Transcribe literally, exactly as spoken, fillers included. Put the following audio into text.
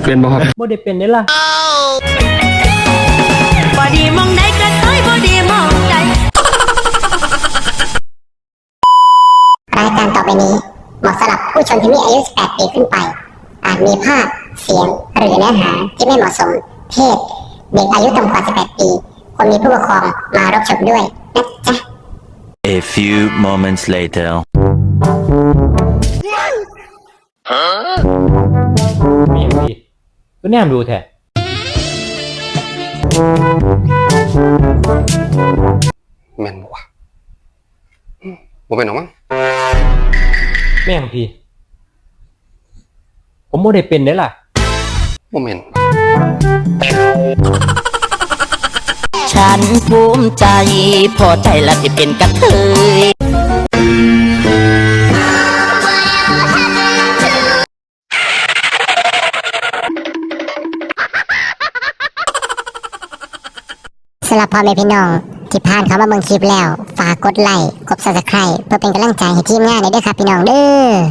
เป็นบ่ครับ บ่ได้เป็นเด้ล่ะ บอดีมองได้กระเทยบอดีมองใจ รายการต่อไปนี้เหมาะสำหรับผู้ชมที่มีอายุ สิบแปด ปีขึ้นไป อาจมีภาพ เสียง หรือเนื้อหาที่ไม่เหมาะสม เพศ เด็กอายุต่ำกว่า สิบแปด ปี ควรมีผู้ปกครองมารับชมด้วยนะจ๊ะ A few moments later. แม่งพี่ ก็แนมดูแท้ แม่นบ่วะอืมบ่เป็นหรอกมั้ง แม่งพี่ ผมบ่ได้เป็นเด้ล่ะ บ่แม่น ฉันภูมิใจ พอใจละที่เป็นกระเทย สำหรับพ่อแม่พี่น้องที่ผ่านเข้ามาเบิ่งคลิปแล้ว ฝากกดไลค์กด Subscribe เพื่อเป็นกำลังใจให้ทีมงานได้ด้วยครับพี่น้องเด้อ